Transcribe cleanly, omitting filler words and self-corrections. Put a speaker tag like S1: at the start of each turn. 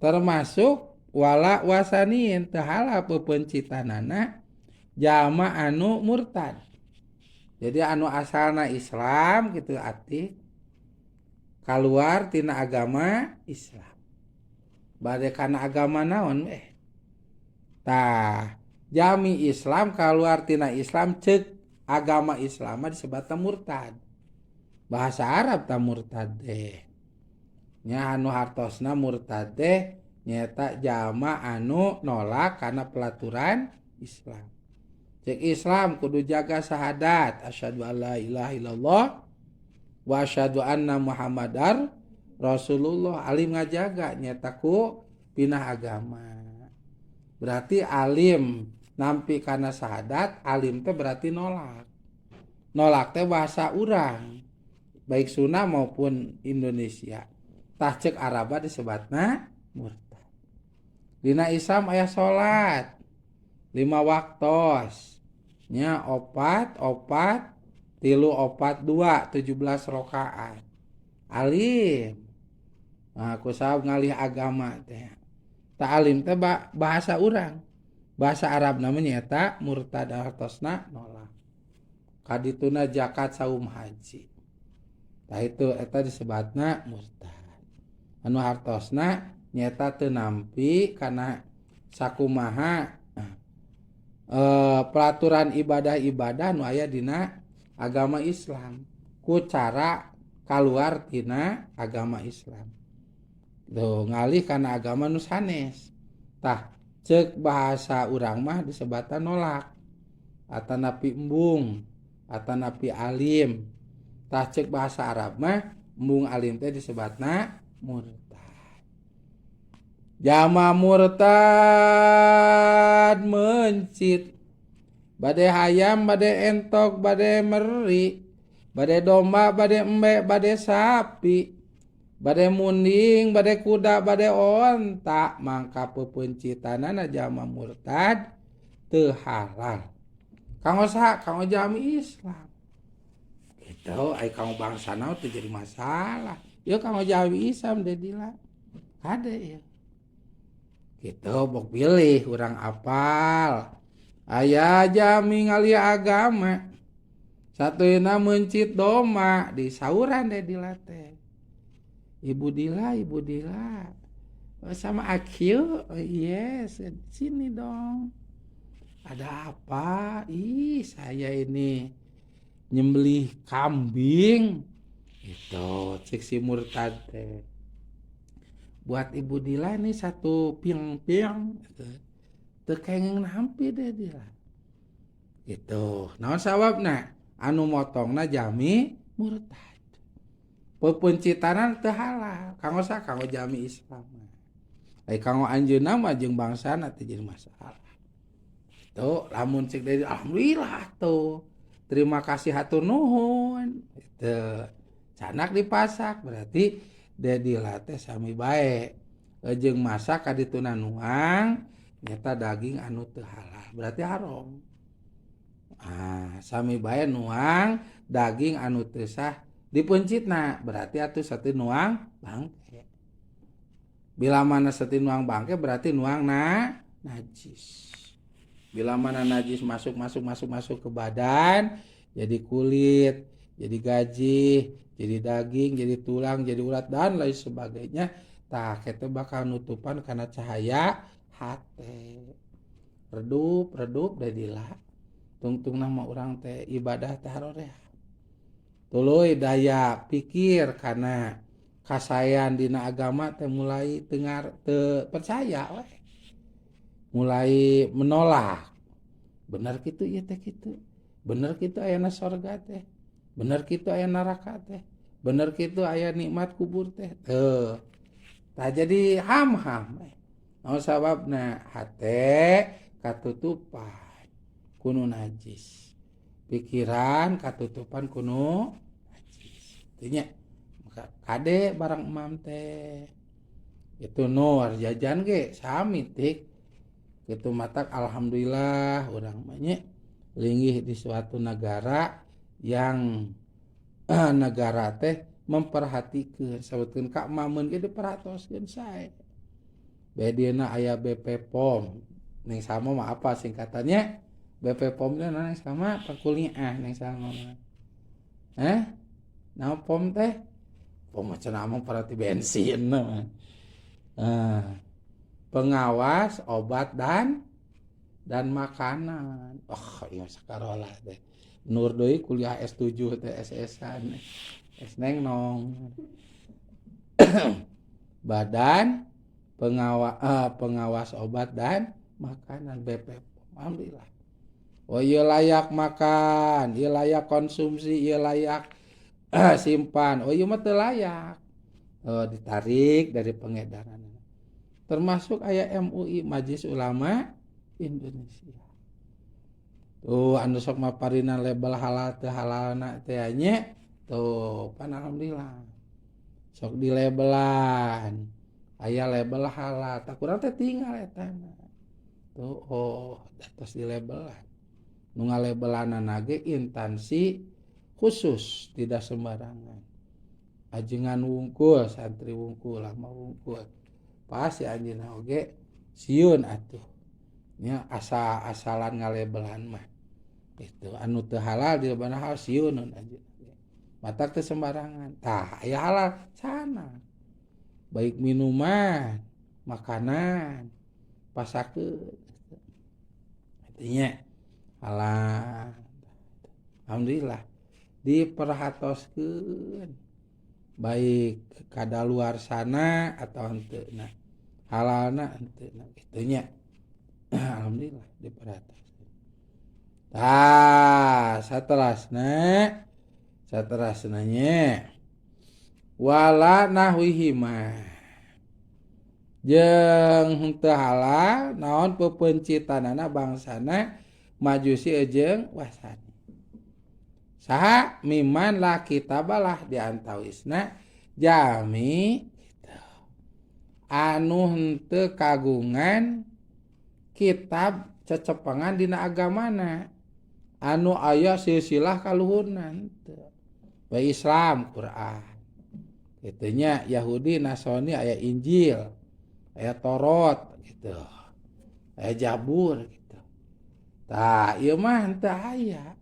S1: Termasuk wala wasanin teu halal peupencitanana jalma anu murtad. Jadi anu asalna Islam gitu atik keluar tina agama Islam. Bade kana agama naon eh. Tah, jami Islam keluar tina Islam cek agama Islam mah disebutna murtad. Bahasa Arab ta murtad teh. Nya anu hartosna murtad teh nyaeta jalma anu nolak kana pelaturan Islam. Cek Islam kudu jaga syahadat asyhadu alla ilaha illallah wa asyhadu anna Muhammadar Rasulullah. Alim ngajaga nyaeta ku pinah agama. Berarti alim nampi kana syahadat, alim teh berarti nolak. Nolak teh bahasa urang, baik Sunda maupun Indonesia. Tah cek Arab disebatna murtad. Dina Islam aya salat 5 waktos nya 4 4 3 4 2 17 rakaat. Alim. Nah, ku sabab ngalih agama teh. Ta alim teh bahasa urang. Bahasa Arab namanya eta murtad hartosna nolak. Kadituna zakat saum haji. Tah itu eta disebatna murtad. Anu hartosna nyaeta teu nampi kana sakumaha pelaturan ibadah-ibadah nu aya dina agama Islam ku cara kaluar tina agama Islam. Tuh ngalih kana agama nu sanes. Tah cek bahasa urang mah disebatan nolak atanapi embung atanapi alim. Tah cek bahasa Arab mah embung alim teh disebatna murtad. Jama murtad mencit bade hayam bade entok bade meri bade domba bade embe bade sapi bade munding bade kuda bade onta mangka peupencitanana jama murtad teu halal. Kanggo saha? Kanggo jami Islam. Gitu ai kanggo bangsa naon teu jadi masalah. Ieu kanggo jami Islam dedila. Kade ieu. Gitu bok pilih urang apal. Aya jami ngalih agama. Sateuina meuncit doma di sauran dedila teh. Ibu Dila, Ibu Dila. Oh, sama Akil? Oh, yes, sini dong. Ada apa? Ih, saya ini nyembelih kambing. Itu cek si murtad teh. Buat Ibu Dila ini satu piang-piang gitu. Teu kenging nampi deh Dila. Gitu. Naon sawabna? Anu motongna jami murtad. Peupencitanan teu halal. Kanggo saha? Kanggo jami Islam. Ai kanggo anjeunna mah jeung bangsana teu jadi masalah. Tuh lamun cek deui alhamdulillah tuh. Terima kasih hatur nuhun. Gitu. Canak dipasak berarti Dedila teh sami bae. Jeung masak kadituna nuang nyata daging anu teu halal berarti haram. Ah, sami bae nuang daging anu teu sah dipencitna berarti atuh satu nuang bangke. Bila mana satu nuang bangke berarti nuang na najis. Bila mana najis masuk masuk masuk masuk ke badan jadi kulit, jadi gaji, jadi daging, jadi tulang, jadi urat dan lain sebagainya. Tah kitu bakal nutupan karena cahaya hate. Redup redup dedila. Tungtung nama urang teh ibadah teh haroream. Tuluy daya pikir karena kasayan dina agama teh mulai tengar teu percaya we. Mulai menolak. Bener kitu ieu teh kitu. Bener kitu ayana sorga teh. Bener kitu aya neraka teh. Bener kitu aya nikmat kubur teh. Teu. Tah jadi ham-ham. Naon sababna? Hate katutupan kunu najis. Pikiran katutupan kunu najis. Teu nya. Maka kade barang emam teh. Itu nur jajan ge sami tik. Kitu matak alhamdulillah urang mah nya linggih di suatu negara yang negara teh memperhatikeun sabutkeun ka emameun ge diperhatoskeun sae. Bedina aya BP POM. Neng sama mah apa singkatannya? BP POM teh neng sama pakuliah neng sama mah. Eh? Naon POM teh? POM mah cenah mah parati bensin mah. Pengawas obat dan makanan. Oh, ieu sakarolah teh. Nur deui kuliah S7 teh SS-an. S neng nong. Badan pengawas obat dan makanan BP POM. Alhamdulillah. Oh, ieu layak makan, ieu layak konsumsi, ieu layak simpan. Oh, ieu mah teu layak. Oh, ditarik dari pengedaran. Termasuk aya MUI, Majelis Ulama Indonesia. Tuh anu sok maparina label halal teu halalna teh nya. Tuh pan alhamdulillah. Sok dilabelan. Aya label halal, tak kurang teh tinggal etana. Tuh oh, tos dilabelan. Nu ngalabelanana ge instansi khusus, tidak sembarangan. Ajengan wungkul, santri wungkul, lama wungkul. Pasti anjeunna oge sieun atuh. Nya asa-asalan ngalebelan mah. Gitu. Anu teu halal di lebana hal sieun anjeunna. Matak teu sembarangan. Tah aya halal sana. Baik minuman, makanan, pasakeun. Artinya halal. Alhamdulillah diperhatoskeun baik kadaluarsana atau henteu na. Halalna henteu na kitu nya. Alhamdulillah diperhatoskeun. Tah saterasna nya wala nahwihima jeung henteu halal naon pepeuncitanana bangsana majusi jeung wasani. Saha miman la kitabalah diantawisna jami gitu. Anu henteu kagungan kitab cecepengan dina agamana anu aya silsilah kaluhurna henteu. Bae Islam Quran kitu nya, Yahudi Nasrani aya Injil, aya Taurat gitu, aya Jabur gitu. Tah ieu mah henteu aya.